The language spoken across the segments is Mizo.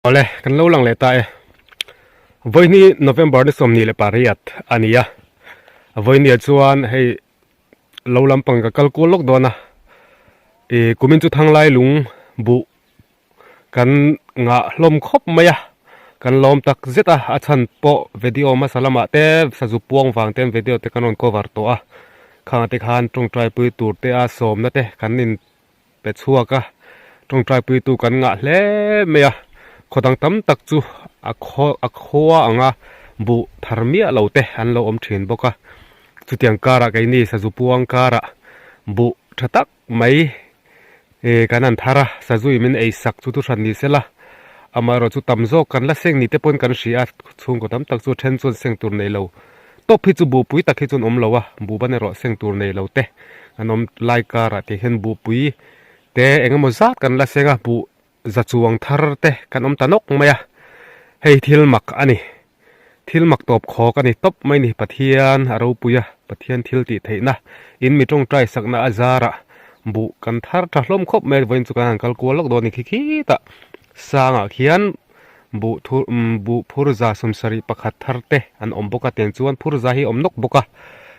Awle, kan lo lang leh ta e. Vawihni November ni 28 a ni a. Vawihniah chuan hei lo lampang ka kal kual lawk dawn a. Ih kumin chu Thanglai lung buh kan ngah hlawm khawp mai a. Kan lawm tak zet a, a chhan pawh video hmasa lamah te sazu puang vang ten video te kan rawn cover tawh a. Khangah te khan tawngtai pui tur te a sawmna te kan in pe chhuak a, tawngtai puitu kan ngah hle mai a, khaw dang tam tak chu a khaw a khua anga buh thar miah lo te an lo awm thin bawk a, chutiang karah keini sazu puang karah buh tha tak mai eh kan han thar a, sazui min ei sak chu thuhran ni sela, amaherawh chu tam zawk kan la seng ni te pawn kan hria a, chhungkaw tam tak chu then chuan seng tur nei lo. Tawp hi chu buhpui tak hi chuan awm lo a, buh ban erawh seng tur nei lo te an awm lai karah tih hian buhpui te eng emaw zat kan la seng a, buh za chuang thar te kan awm ta nawk mai a, hei thil mak a ni, thil mak tawp khawk a ni tawp mai ni, Pathian a ropui a, Pathian thil tih theihna in mi tawngtai sakna a zarah buh kan thar tha hlawm khawp mai a, vawiin chu kan han kal kual lawk dawn a ni khi khitah sangah khian. Buh thur umm buh phur za 71 thar te an awm bawk a tiang chuan phur za hi a awm nawk bawk a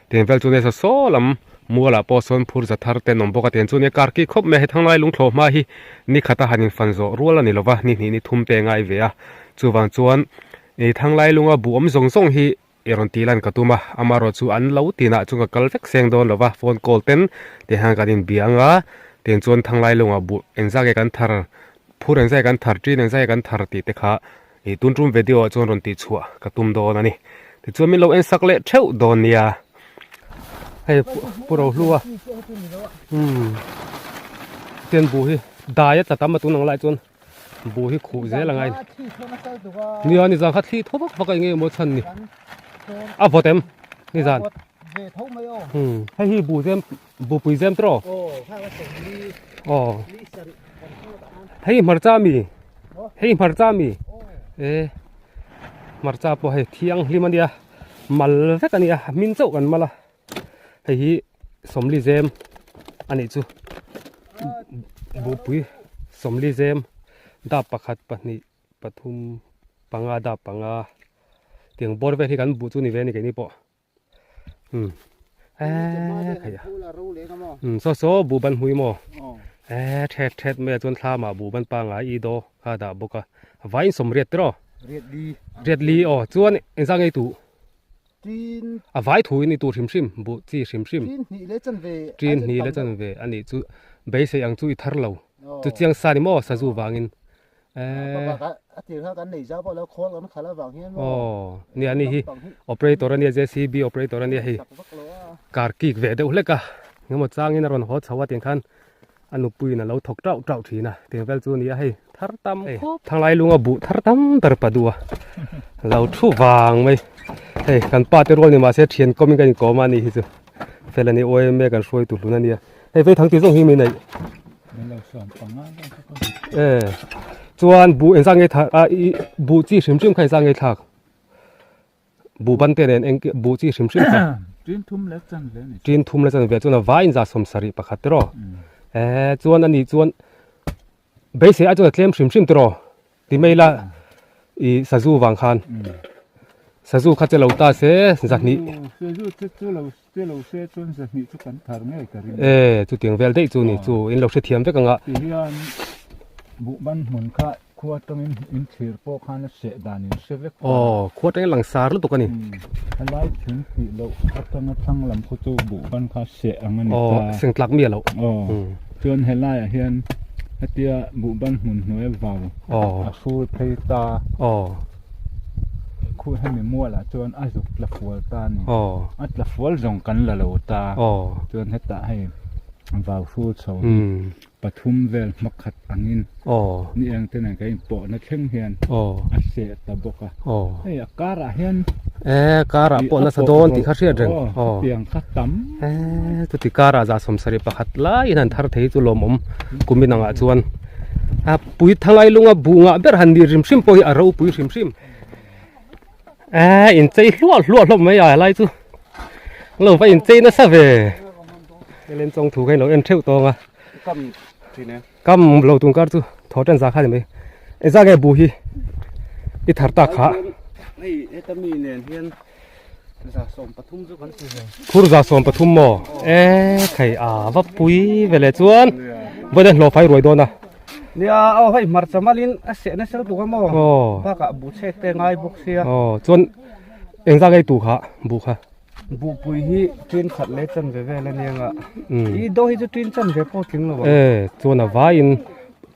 tiang vel chu nia saw saw lam mualah pawh sawn phur za thar te an awm bawk a tiang chu nia kar ki khawp mai a hei thanglai lungthlawh hma hi ni khata han infan zawh rual a ni lova ni hnih ni thum te a ngai ve a chuvang chuan ih thanglai lunga buh awm zawng zawng hi I rawn tih lan ka tum a, amaherawh chu an lo tinah chuan ka kal vek seng dawn lova, phone call ten tih hian kan inbia ang a, tiang chuan Thanglai lungah buh engzah nge kan thar, phur engzah nge kan thar, ṭin engzah nge kan thar tih te kha ih tun tum video ah chuan rawn tih chhuah ka tum dawn a ni. Tichuan min lo en sak leh theuh dawn nia. Hei pu Rohlu a, umm tian buh hi dai a tla tam a tun ang lai chuan. Buh hi khuh zel angai nia nizan kha thli thaw vak vak a enge maw chhan ni a vawt em nizan hmm hei hi buh zem buh pui zem tawh aw hei hmarcha mi hei hmarcha mi e hmarcha pawh hei thianghlim ania mal vek ania hmin chauh kan mal a hei hi sawmli zem a nih chu buhpui sawmli zem dap pakhat pahnih pathum panga dap panga tiang bawr vel hi kan buh chu ni ve a ni keini pawh umm eee khaih a umm saw saw buh ban hmui maw eee thet thet mai ah chuan thlam ah buh ban pangngai i daw kha a dah bawk a vaiin sawmriat tiraw riat li aw chuan engzah ngei tuh. Tin. A vai thu in i tur hrim hrim, buh chi hrim hrim. Tin hnih leh chanve. Tin hnih leh chanve a nih chu beisei ang chu i thar lo. Chu chiang sa ni maw sazu vangin. Eeh. A tir kha kan nei zau pawh lo khawl kan khalh avang hian maw. Aw nia ani hi operator ania JCB operator ania hei car kik ve deuh hlek a engemaw changin a rawn haw chho a tiang khan A nupuiin a lo thawk tauh tauh thin a, tiang vel chu a ni a hei thar tam khawp. Thanglai lunga buh thar tam ber pa duh a, lo thu vang mai. Hei kan pa te rual ni mahse thian kawmin kan inkawm a ni hi chu fel a ni OMA kan hruai tu hlun a nia. Hei vei thang tih zawng hi mi neih. E chuan buh engzah nge thar a i buh chi hrim hrim kha engzah nge thlak. Buh ban te nen eng buh chi hrim hrim kha. Tin thum leh chan ve ni. Tin thum leh chan ve chuan a vai in 71 tiraw. Eh chuan ani chuan beisei ai chuan a tlem hrim hrim tiraw. Ti mai la i sazu vang khan. Sazu kha che lo ta se zahnih. Sazu che chu lo che lo se chuan zahnih chu kan thar ngei ka ring. Eh chutiang vel daih chu ni chu in lo hrethiam vek anga. Ti hian buh ban hmun kha Khua atangin in thlir pawh khan a seh dan in hre vek ta. Aw, khua atangin lang sar lutuk a ni. Helai thing tih loh atanga thlang lam khu chu buh ban kha seh ang a ni ta. Aw, seng tlak mi a loh. Aw, chuan helaiah hian hetia buh ban hmun hnuai vau a hrul phei ta. Aw. Khu hemi mualah chuan a zuk tla fual ta a ni. Aw. A tla fual zawng kan la lo ta. Aw. Chuan hetah hei vau hrul chho hi. Pathum vel hmakhat angin ni eng te nen kan inpawhna thleng hian a seh ta bawk a. Hei a karah hian E karah pawh nasa dawn tih kha hriat reng. Tiang kha tam. E chuti karah 71 lai in han thar thei chu lawmawm kumin angah chuan a pui thangai lunga buh ngah ber han ni hrim hrim pawh hi a ropui hrim hrim. E inchei hluah hluah hlawm mai a helai chu lo va inchei nasa ve. Helen chawng thu kha in lo en theuh tawng a. Kam thin e. Kam lo tung kar chu thaw tan za kha ni mai. Engzah nge bu hi i thar tak kha? Hei heta mi nen hian 130 chu kan ti ve. Phur 130 maw? E khai a va pui ve le chuan vawiin hlawh fai ruai dawn a. Nia aw hei hmarcha malin a seh nasa lutuk a maw? Bakah bu chhek te ngai bawk sia. Aw chuan engzah nge i tu kha bu kha? Buhpui hi tin khat leh chanve vel a nia nga. I do hi chu tin chanve pawh tling lo ang. E chuan a vaiin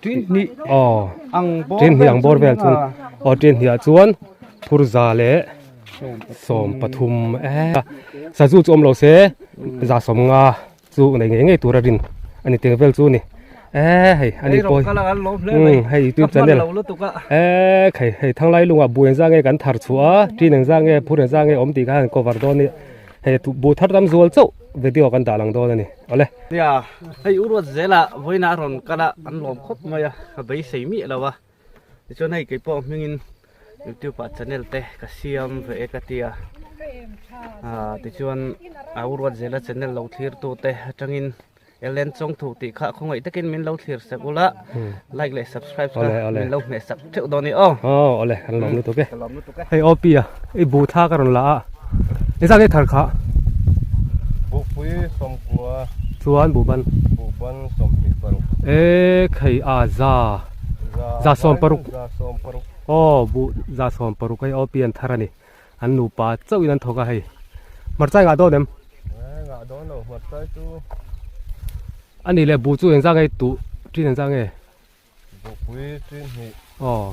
tin hnih aw ang bawr tin hnih ang bawr vel chuan aw tin hnih ah chuan phur za leh 13 e sazu chu awm lo se 150 chu nei ngei ngei tur a rin a ni teng vel chu ni e hei ani pawh hei youtube channel e hei hei thanglai lungah bu engzah nge kan thar chhuah a tin engzah nge phur engzah nge awm tih kha han cover dawn a ni hei bu thar tam zual chauh video kan dah lang dawn a ni awle. Nia hei u ruat zela vawiinah a rawn kal a an lawm khawp mai a ka beisei miah lo a tichuan hei keipawh hmingin youtube ah channel te ka siam ve e ka tia ah tichuan a u ruat zela channel lo thlir tu te atangin Ellen Chawngthu tih kha khawngaih takin min lo thlir sak ula like leh subscribe kha min lo hmeh sak theuh dawn ni aw. Aw awle kan lawm lutuk e. Hei OP a i bu thla ka rawn la a engzah nge thar kha? Buhpui 90 chuan buhban buhban 26 e khei a za za 60 za 60 Aw buh 16 hei OP an thar a ni. An nupa chauhin an thawk a hei. Hmarchai ngah dawn em? Eh ngah dawn lo hmarchai chu. A nih leh buh chu engzah nge tuh ṭin engzah nge? Buhpui ṭin hnih. Aw.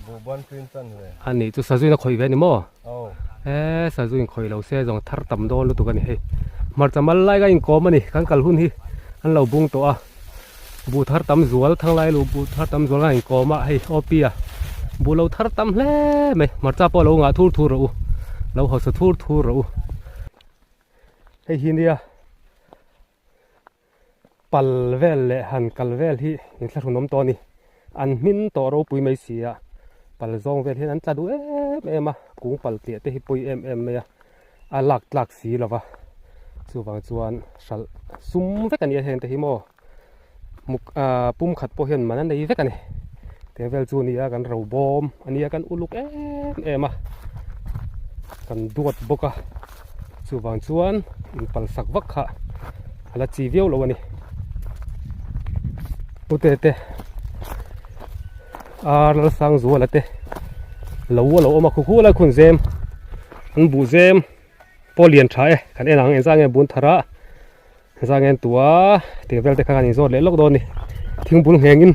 Buhban ṭin chan ve. A nih chu sazuin a khawih ve a ni maw? Aw. Eh sazuin khawih lo se zawng thar tam dawn lutuk a ni hei. Hmarcha mal lai ka inkawm a ni kan kal hun hi an lo bung tawh a. Buh thar tam zual thanglai lu buh thar tam zual kha inkawm a hei OP a buh lo thar tam hle mai hmarcha pawh lo ngah thur thur rawh u lo hawsa thur thur rawh u hei hi nia pal vel leh han kal vel hi inthlahrun awm tawh a ni an hmin tawh ropui mai si a pal zawng vel hian an tla duh em em a kung pal tliah te hi pawi em em mai a. a lak tlak si lo va chuvang chuan hralh sum vek a ni a heng te hi maw muk ah pum khat pawh hian man a nei vek a ni teng vel chu a ni a kan ro bawm a nia kan uluk em em a kan duat bawk a chuvang chuan inpal sak vak kha a la chi viau lo a ni pute te ar Lalsangzuala te lo a lo awm a khukhul a khun zem. An buh zem pawh lian tha e kan en ang engzah nge bun thar a engzah nge an tu a tih vel te kha kan inzawt leh lawk dawn a ni thingbul nghengin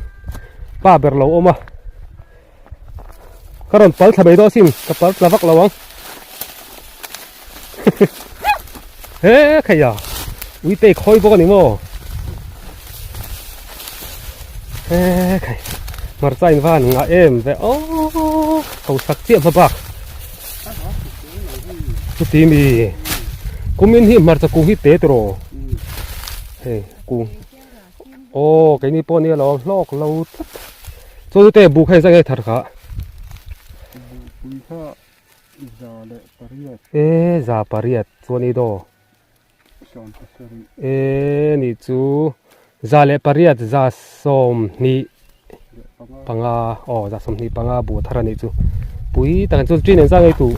pa ber lo awm a ka rawn pal thla mai dawn asin ka pal tla vak lo ang he khei a uite khawi bawk a ni maw he khei hmarcha in van ngah em ve aww ko sak chiah hma bak. Chuti mi kumin hi hmarcha kung hi te tiraw hei kung aw keini pawh nia lo hlawk lo tlat chu chu te buk hei zang e thar kha e za pariat chuan i daw e ni chu 108 25 aw 25 buh thar a nih chu pui tak chu tin engzah ngei tuh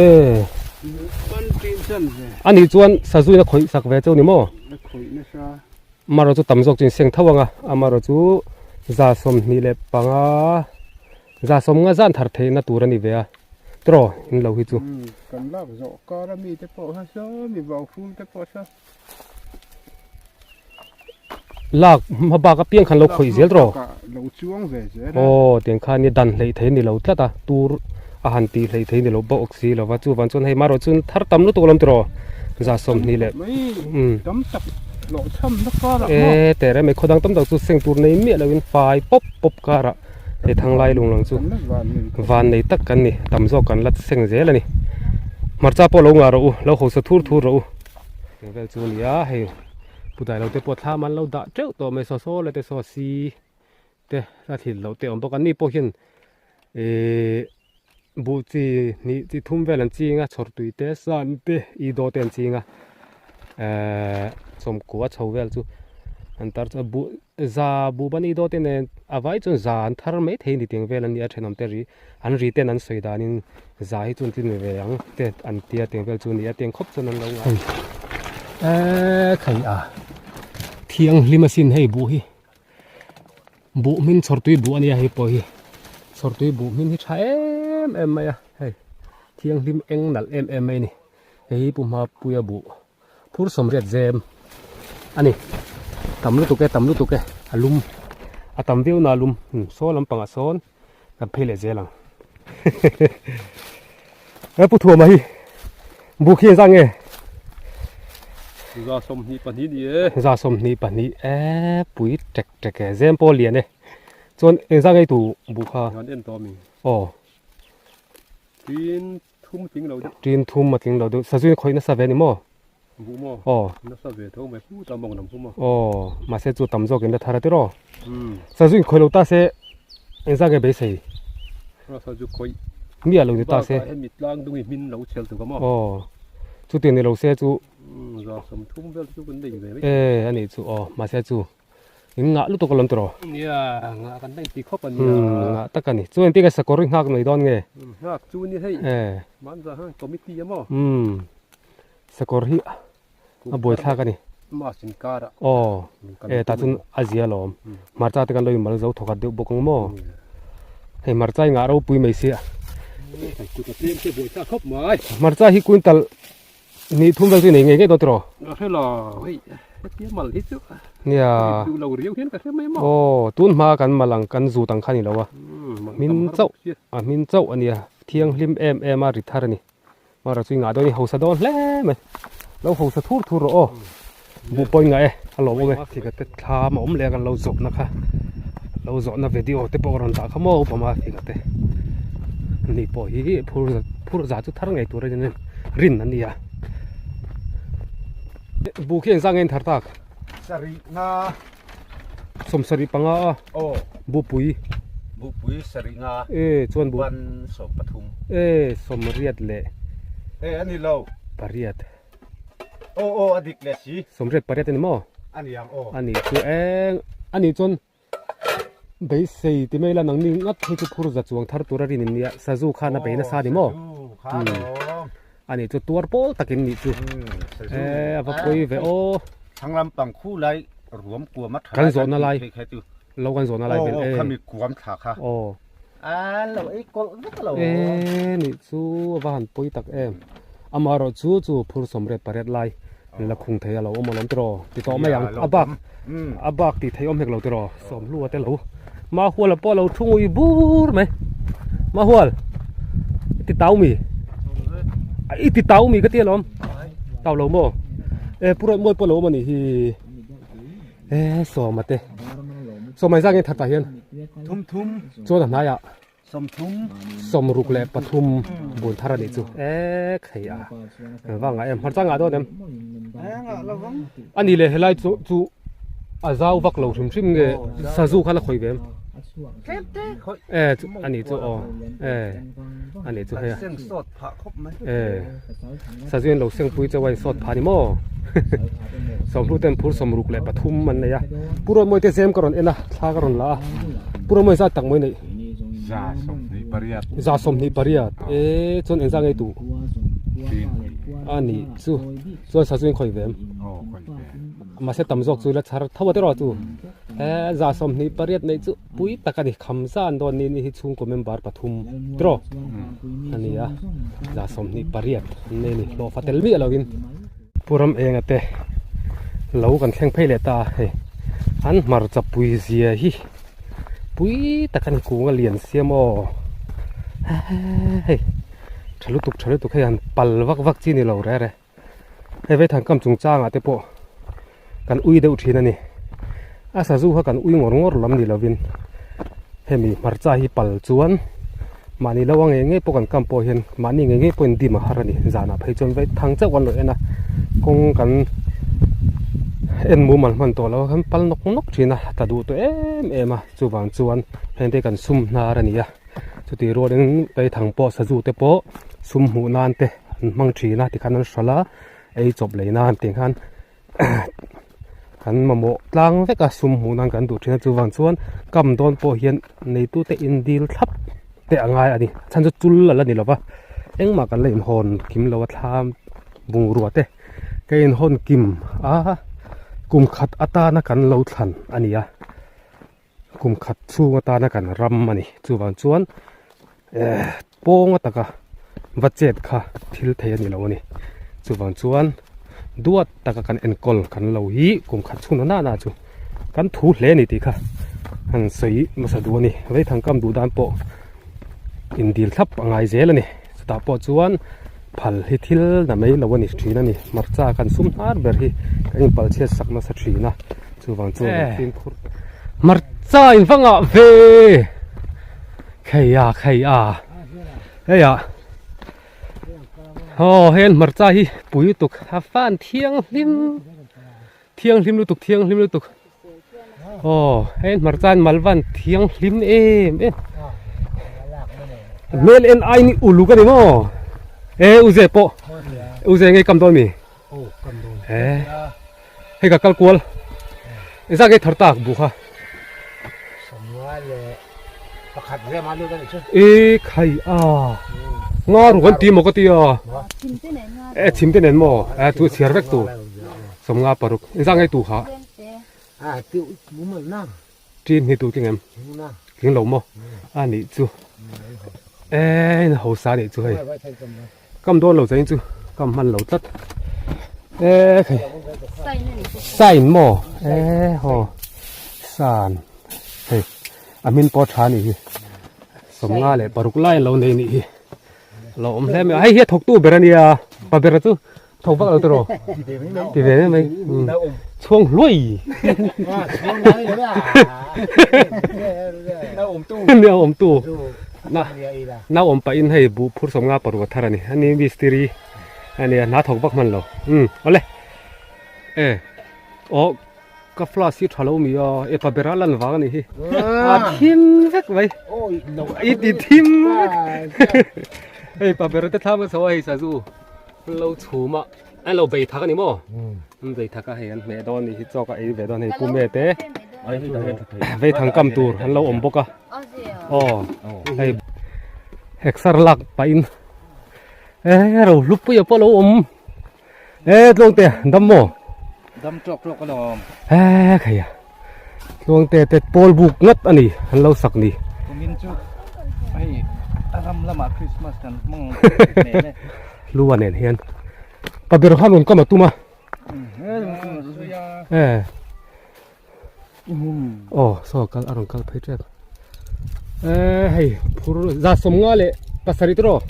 e a nih chuan sazuin a khawih sak ve cheu ni maw amarawh chu tam zawk chu in seng tho ang a amarawh chu 25 50 zan thar theihna tur a ni ve a tiraw in lo hi chu. Kan lak zawh kar a mi te pawh kha saw mi vau hrul te pawh saw. Lak hma bak apiang khan lo khawih zel tiraw. Lo chuang ve zel a. Aw tiang khan ni dan hleih thei ni lo tlat a tur a han tih hleih thei ni lo bawk si lo va chuvang chuan hei marawh chuan thar tam lutuk alawm tiraw 20 leh tam tak hlawh chham na karah maw. E tere mai khaw dang tam tak chu seng tur nei miah lo in fai pawp pawp karah. Hei thanglai lung lang chu van nei tak kan ni tam zawk kan la seng zel a ni hmarcha pawh lo ngah rawh u lo hausa thur thur rawh u eng vel chu a ni a hei pudai lo te pawh thlam an lo dah teuh tawh mai saw saw la te saw si te a thil loh te a awm bawk a ni pawh hian ihh buh chi hnih chi thum vel an ching a chhawr tui te san te i daw te an ching a ehh sawmkua chho vel chu. An tar chu buh za buh ban i dawt te nen a vai chuan za an thar mai thei a ni tiang vel a nia thenawm te ri an ri ten an sawi danin za hi chu an tlin ve ang te an tia tiang vel chu a ni a tiang khawp chuan an lo ngai. Hei eee khai a thianghlim asin hei buh hi buh hmin chhawrtui buh a nia hei pawh hi chhawrtui buh hmin hi tha em em mai a hei thianghlim eng nalh em em mai a ni hei hi pu Hmapuia buh. Phur sawmriat zem a ni. Tam lutuk e, tam lutuk e, a lum. A tam viau na a lum. Saw lampangah sawn kan phei leh zel ang. He Pu Thuama hi buk hi engzah nge? 22 ni e. 22 e, pui tek tek e, zem pawh lian e. Chuan engzah nge tu buk kha? An en tawh a mi. Aw. Tin thum tling lo deuh. Tin thum a tling lo deuh. Sazuin khawih nasa ve ni maw? Buh maw? Aw. Nasa ve tho mai put a mawng lam khu maw? Aw, mahse chu tam zawkin la thar a tiraw? Sazuin khawih lo ta se engzah nge beisei? A sazu khawih. Miah lo ni ta se. Bakah hemi tlang dung i hmin lo chhel tuk a maw? Aw, chutiang ni lo se chu. 30 vel chu kan nei ve mai. E, a nih chu aw, mahse chu. In ngah lutuk alawm tawh. Nia, ngah kan daih ti khawp a nia. Ngah tak a ni. Chuan engtin nge sakawr hi nghak mai dawn nge? Nghak chu ni hei. Manza han committee a maw? Sakawr hi a buaithlak a ni. Mass inkar ah. Aw, e tah chuan a zia alawm. Hmarcha te kan lo inmal zo thawkhat deuh bawk ang maw? Hei hmarcha hi ngah ropui mai sia. Hei kut a tlem te buaithlak khawp mai. Hmarcha hi quintal Ni thum vel chu i nei ngei ngei dawn tiraw? Ka hre lo, hei hetia mal hi chu Nia. Duh lo riau hian ka hre mai maw? Aw, tun hma kan mal ang kan zut ang kha ni lo a. Hmin chauh, a hmin chauh a nia, thianghlim em em a ri thar a ni. Mara chu i ngah dawn i hausa dawn hle mai. Lo hausa thur thur rawh aw. Buh pawh i ngah e, a lawmawm e. Fika te thlam a awm leh a kan lo zawhna kha, lo zawhna video te pawh a rawn dah kha maw upa ma fika te. Ni pawh hi phur phur za chu thar ngei tur a ni rin a ni a. Buh khi engzah nge in thar tak? Sarih nga. Sawmsarih panga a. Aw. Buhpui. Buhpui sarih nga. E chuan buh. Ban 13. E sawmriat leh. E a ni lo. Pariat. Aw aw a dik leh si. 88 a ni maw? A ni ang aw. A ni chu eng a ni chuan beisei ti mai la nangni ngat hi chu phur za chuang thar tur a rin in nia sazu khan a bei nasa ni maw? Sazu khan awm. A ni chu tuar pawl takin nih chu. Sazu. E a va pawi ve aw. Thlang lampang khu lai ruam kuam a tha Kan zawhna lai. Lo kan zawhna lai vel e. Aw khami kuam thla kha. Aw. A lo ei kawlh vek lo. E nih chu a va han pawi tak em. Amaherawh chu chu phur 88 lai la khung thei a lo awm alawm tiraw ti tawh mai ang. A bak a bak tih theih awm hek lo tiraw sawmhlua te lo Mahual pawh a lo thu ngui bur mai. Mahual i ti tau mi? I ti tau mi ka ti alawm. Tau lo maw? E pu Rawtmawi pawh a lo awm a nih hi. E sawma te sawma zak nge that ah hian thum thum chuan a hnaiah sawm thum sawm ruk leh pathum bun thar a nih chu e khei a vang ah em hmarcha ngah dawn em a ni leh helai chu chu a zau vak lo hrim hrim nge sazu kha la khawi ve em e a ni chu aw e a ni chu hei a e Sazu hian lo sengpui chauh a insawt phah a ni maw? Sawmhlu ten phur 63 an nei a. Pu Rawtmawi te zem ka rawn en a, thla ka rawn la a. Pu Rawtmawi zat tak mawi neih? 28. 28 e chuan engzah ngei duh? A nih chu. Chuan sazu in khawi ve em? Aw khawi ve. Mahse tam zawk chu la chhar tho a tiraw chu. He 28 neih chu. Pui tak a ni, kham zan dawn ni ni hi chhungkaw member pathum tiraw a ni a, 28 an nei a ni, hlawhfa tel miah lovin. Pu ram enga te lo kan thleng phei leh ta a, hei an hmarcha pui zia hi pui tak a ni kung a lian sia maw hei tha lutuk tha lutuk hei han pal vak vak chi ni lo reh reh. Hei vei thangkam chungchangah te pawh kan ui deuh thin a ni. A sazu kha kan ui ngawr ngawr lam ni lovin hemi hmarcha hi pal chuan mahni lo a ngei ngei pawh kan kam pawh hian mahni ngei ngei pawhin dim a har a ni. Zanah phei chuan vei thang chauh kan lo en a, kawng kan en mumal hman tawh lo a kan pal nawk nawk thin a, tla duh tawh em em a chuvang chuan heng te kan sum hnar a ni a. Chutih rualin vei thang pawh sazu te pawh sum hmuh nan te an hmang thin a tikhan an hralh a ei chawp lei nan tih khan. Kan mamawh tlang vek a sum hmuh nan kan duh thin a chuvang chuan kam dawn pawh hian neitute indil thlap te a ngai a ni a chhan chu chul a la ni lova engmah kan la inhawn kim lo a thlam bungrua te ka inhawn kim a kum khat atana kan lo thlan a ni a kum khat chhung atana kan ram a ni chuvang chuan ehh pawng ataka va chet kha thil thei a ni lo a ni chuvang chuan duat taka kan enkawl kan lo hi kum khat chhung na na chu kan thu hle a ni tih kha han sawi hmasa duh a ni vaithang kam duh dan pawh indil thlap a ngai zel a ni chutah pawh chuan phal hi thil na mai lo a ni thin a ni hmarcha kan sum hnar ber hi kan inpal chhiat sak nasa thin a chuvang chuan fimkhur hmarcha in va ngah ve. Khei a khei a hei ah aw hei an hmarcha hi pui lutuk a fan thianghlim thianghlim lutuk thianghlim lutuk aw hei an hmarcha an mal van thianghlim em em hmel en ai ni uluk a ni maw e u ze pawh u ze ngei kam dawn mi e hei ka kal kual engzah nge thar tak bu kha e khai a nga ru kan ti maw ka ti a e chim te nen maw e chu chhiar vek tu sawmnga paruk engzah nge tu kha Ṭin hi tu tling em? Tling lo maw? A nih chu. E in hausa nih chu hei. Kam dawn lo chain chu kam hman lo tlat. E khei. Sign maw? E haw. San. Hei. A hmin pawh tha nih hi. Sawmnga leh paruk lai lo nei nih hi. Lo awm hle mai a. Hei hi a thawktu ber a nia. Pa bera chu Tho vak lo tiraw? Ti ve mai mai. Chhuang hluai. Nia awm tu. Na na awm pah in hei buh phur sawm nga paruk a thar a ni. Ani mistiri ania hna thawk vak hman lo. Umm awle. E aw ka flash hi tha lo mi a e pa bera lan vang a ni hi. A thim vek mai. I ti thim vek. Hei pa bera te thlam ka chho a hei sazu. An lo chhum a an lo bei thak a ni maw an bei thak a hei an hmeh dawn a nih hi chawk a ei ve dawn hei pu me te vei thang kam tur an lo awm bawk a aw hei exer lak pah in e ro hlu pui a pawh lo awm e tluang te dam maw dam tawk tawk a lo awm e khai a tluang te te pawl buk ngawt a ni an lo sak ni kumin chu hei a ram lamah Christmas kan hmang nen e Hlua nen hian pa ber khan rawn kam a tum a e aw saw kal a rawn kal phei tep e hei phur za sawm nga leh pasarih te rawh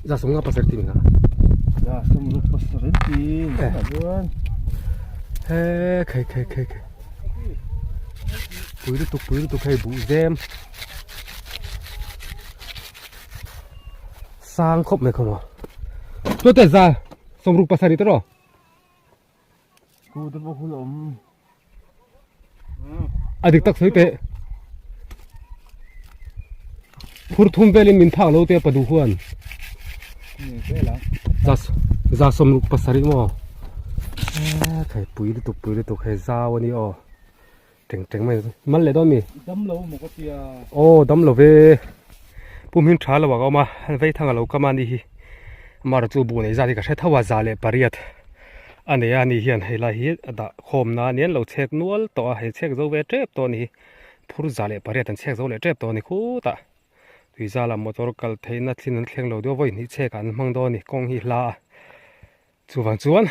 za sawm nga pasarih tih ni za sawm ruk pasarih ti he khei khei khei khei pui lutuk pui lutuk hei buh zem Sang khawp mai khaw maw. Tute za sawmruk pasarih te rawh. Ku te pawh khu awm. A dik tak sawi teh. Phur thum velin min phak lo te pa duh huan. Za za sawmruk pasarih maw. Hei pui lutuk pui lutuk hei zau a ni aw. Teng teng mai mal leh dawn mi. Dam lo maw ka tia. Aw dam lo ve. Pu hming tha lo ah ka awm a, vei thang a lo kam a ni hi. Amah chu buh nei zat hi ka hre tho a, za leh pariat a nei a ni hian hei lai hi a dah khawm na a ni an lo chhek nual tawh a, hei chhek zo ve tep tawh a ni hi. Phur za leh pariat an chhek zo leh tep tawh a ni khutah. Tuizala motor kal theihna thlin an thleng lo deuh a, vawi hnih chhek ah an hmang dawn a ni, kawng hi hla a. Chuvang chuan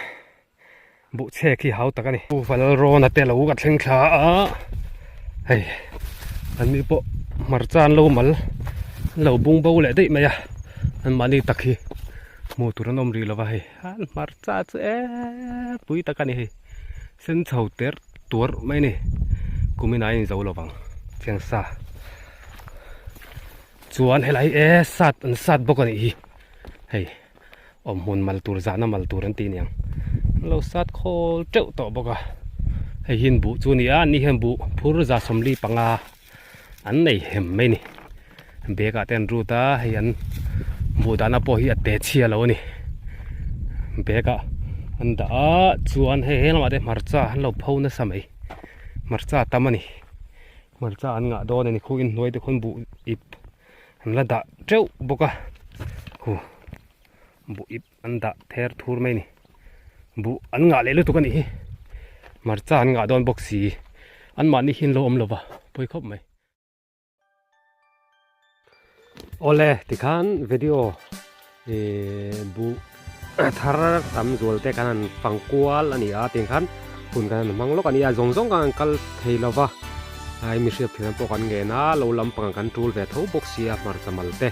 buh chhek hi hau tak a ni. Pu Valrawna te lo ka thleng thla a, hei an ni pawh hmarcha an lo mal an lo bung bo leh daih mai a, an mahni tak hi hmuh tur an awm rih lo va hei an hmarcha chu e pui tak a ni hei sen chho ter tuar mai a ni kumin ah a inzo lo vang chiang sa chuan helai e sat an sat bawk a nih hi hei. Awm hmun mal tur zahna mal tur an tih niang an lo sat khawl teuh tawh bawk a hei hian buh chu a ni a an ni hian buh phur za sawmli panga an nei hem mai a ni bag ah te an rut a hei an buh dahna pawh hi a te chhia lo a ni bag ah. An dah a chuan hei he lamah te hmarcha an lo pho nasa mai hmarcha a tam a ni hmarcha an ngah dawn a ni khu inhnuai te khawn buh ip an la dah teuh bawk a hu buh ip an dah ther thur mai a ni buh an ngah leh lutuk a nih hi hmarcha an ngah dawn bawk si anmahni hi an lo awm lo va pawi khawp mai. Awle tikhan video ih buh thar tam zual te kan han fang kual a ni a tiang khan hun kan han hmang lawk a ni a zawng zawng kan han kal thei lo va ai mi hriat thiam pawh kan ngen a lo lampang kan tul ve tho bawk sia hmarcha mal te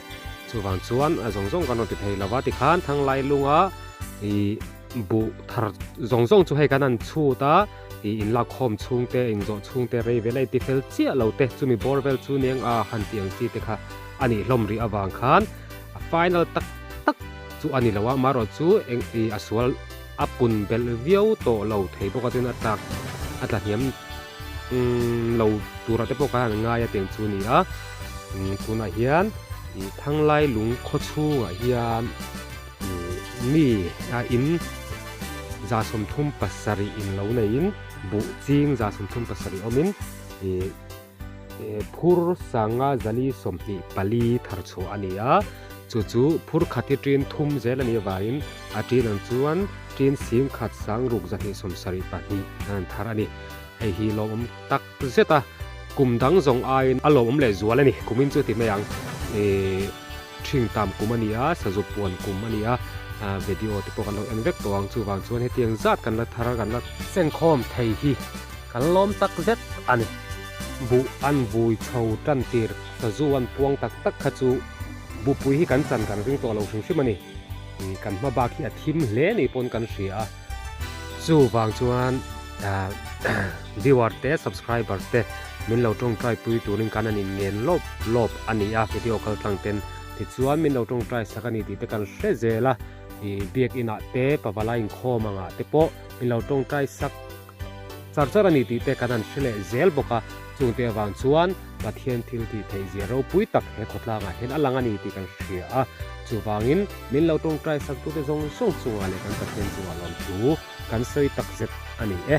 chuvang chuan a zawng zawng kan rawn ti thei lo va tikhan thanglai lunga ih buh thar zawng zawng chu hei kan han chhut a. Ih in lak khawm chhung te, in zawh chhung te rei vel a inti fel chiah lo te, chumi bawr vel chu niang a han tih ang chi te kha a nih hlawm rih avang khan a final tak tak chu a ni lo a, amaherawh chu eng ih a sual a pun belh viau tawh lo thei bawk a chuan a tlak a tla hniam lo turah te pawh khan an ngai a tiang chu a ni a, tunah hian ih thanglai lung khaw chhungah hian ih mi a in. 37 in lo neiin buh ching 37 awmin ih phur sanga zali 24 thar chhuah a ni a, chu chu phur khat hi ṭin thum zel a nih avangin a ṭin ang chuan ṭin sing khat sang ruk 272 an han thar a ni. Hei hi lawmawm tak zet a, kum dang zawng aiin a lawmawm leh zual a ni, kumin chu ti mai ang ih. Ṭhing tam kum a ni a, sazu puan kum a ni a, video te pawh kan lo en vek tawh ang. Chuvang chuan hetiang zat kan la thar a, kan la sengkhawm thei hi kan lawm tak zet a ni. Buh an vui chho tan tir sazu an puang tak tak kha chu bupui hi kan chan kan ring tawh lo hrim hrim a ni. Kan hma bak hi a thim hle ni pawn kan hria a. Chuvang chuan viewer te subscriber te min lo tawngtai pui turin kan an in ngen lawp lawp a ni a video kal tlang ten tichuan min lo tawngtai sak a ni tih te kan hre zel a ih biak inah te pavalai inkhawm angah te pawh min lo tawngtai sak char char a ni tih te kan han hre leh zel bawk a chungte avang chuan Pathian thil tih theih zia ropui tak he khawtlangah hian a lang a ni tih kan hria a chuvangin min lo tawngtai sak tute zawng zawng chungah leh kan Pathian chungah lawmthu kan sawi tak zet a ni e.